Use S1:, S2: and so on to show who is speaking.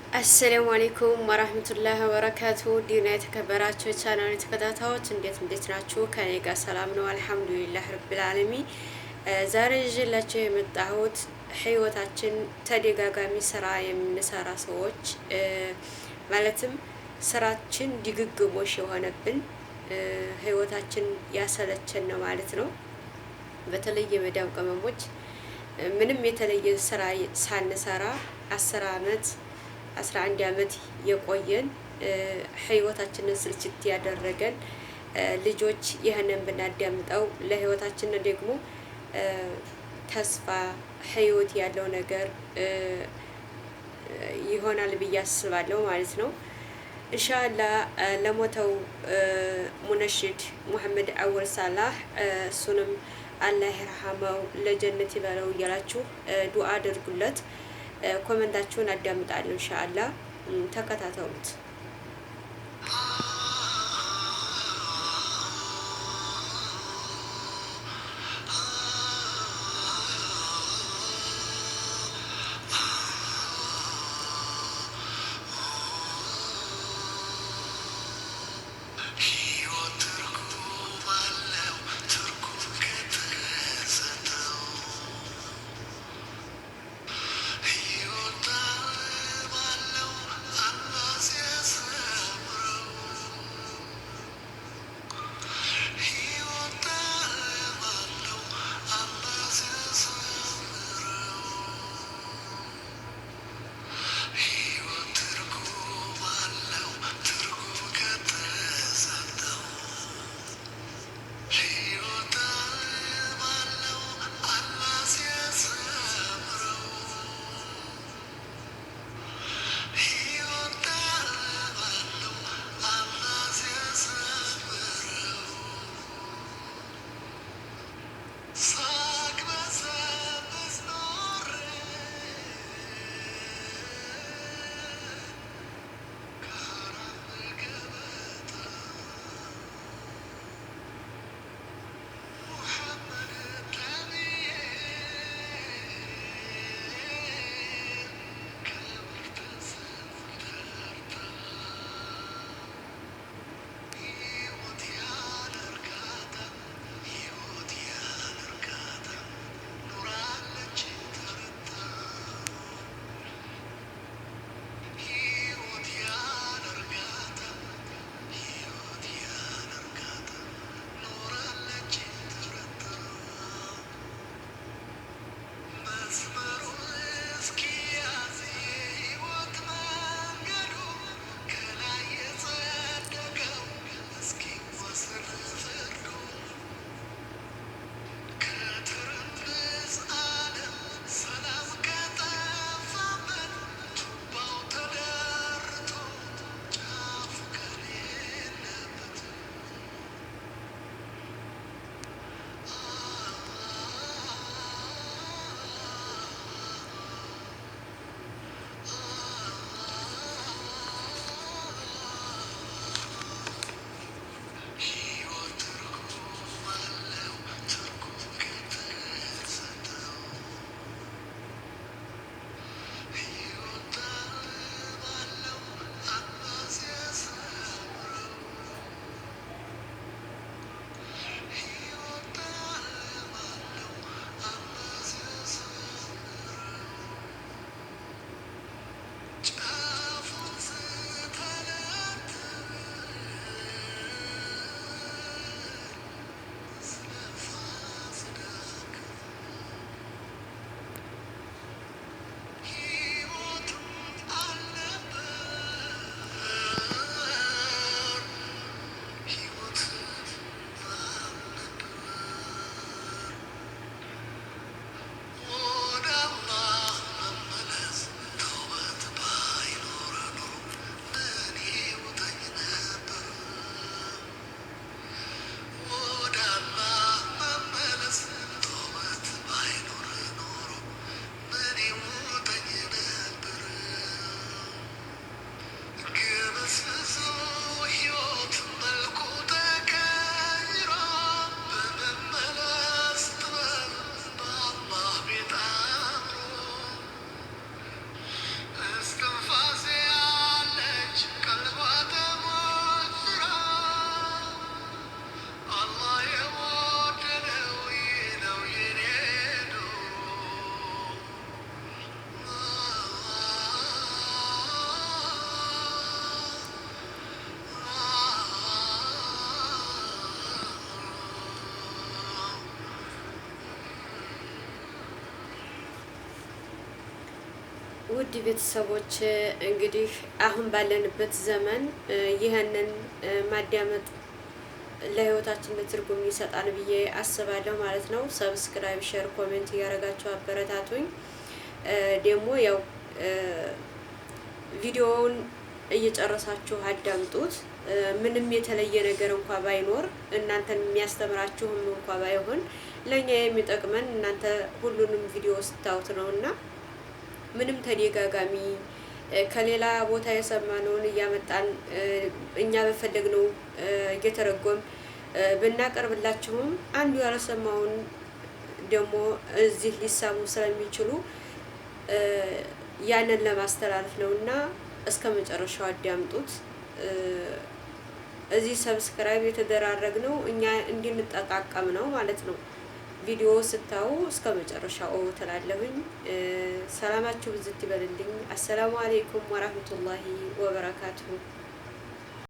S1: السلام عليكم ورحمة الله وبركاته። ዲና የተከበራችሁ የቻናል ተከታታዮች እንዴት እንዴት ናችሁ? ከኔ ጋር ሰላም ነው الحمد لله رب العالمين። ዛሬ ይዤላችሁ የመጣሁት ህይወታችን ተደጋጋሚ ስራ የምንሰራ ሰዎች፣ ማለትም ስራችን ድግግሞሽ የሆነብን፣ ህይወታችን ያሰለቸን ነው ማለት ነው። በተለይ የመዳም ቅመሞች ምንም የተለየ ስራ ሳንሰራ 10 አመት፣ 11 አመት የቆየን፣ ህይወታችንን ስልችት ያደረገን ልጆች ይህንን ብናዳምጠው ለህይወታችን ደግሞ ተስፋ ህይወት ያለው ነገር ይሆናል ብዬ አስባለሁ ማለት ነው። إن شاء الله ለሞተው ሙነሽድ ሙሐመድ አወል ሳላህ እሱንም አላህ ይርሐመው፣ ለጀነት ይበለው እያላችሁ ዱአ አድርጉለት። Comment ኣችሁን አዳምጣለሁ إن شاء الله። ተከታተሉት።
S2: ሕይወት ትርጉም አለው ትርጉም ከተሰጠው፣ ሕይወት ጣዕም አለው አላህ ሲያስደስተው።
S1: ውድ ቤተሰቦች፣ እንግዲህ አሁን ባለንበት ዘመን ይህንን ማዳመጥ ለህይወታችን ትርጉም ይሰጣል ብዬ አስባለሁ ማለት ነው። Subscribe፣ share፣ comment እያደረጋችሁ አበረታቱኝ። ደግሞ ያው ቪዲዮውን እየጨረሳችሁ አዳምጡት። ምንም የተለየ ነገር እንኳ ባይኖር፣ እናንተን የሚያስተምራችሁም እንኳ ባይሆን፣ ለእኛ የሚጠቅመን እናንተ ሁሉንም ቪዲዮ ስታዩት ነው። እና ምንም ተደጋጋሚ ከሌላ ቦታ የሰማነውን እያመጣን እኛ በፈለግነው እየተረጎም ብናቀርብላችሁም አንዱ ያልሰማውን ደግሞ እዚህ ሊሰሙ ስለሚችሉ ያንን ለማስተላለፍ ነው። እና እስከ መጨረሻው አዳምጡት። እዚህ subscribe የተደራረግነው እኛ እንድንጠቃቀም ነው ማለት ነው። ቪዲዮ ስታዩ እስከ መጨረሻው ትላለሁኝ። ሰላማችሁ ብዝት ይበልልኝ። አሰላሙ አሌይኩም ወራህመቱላሂ ወበረካቱሁ።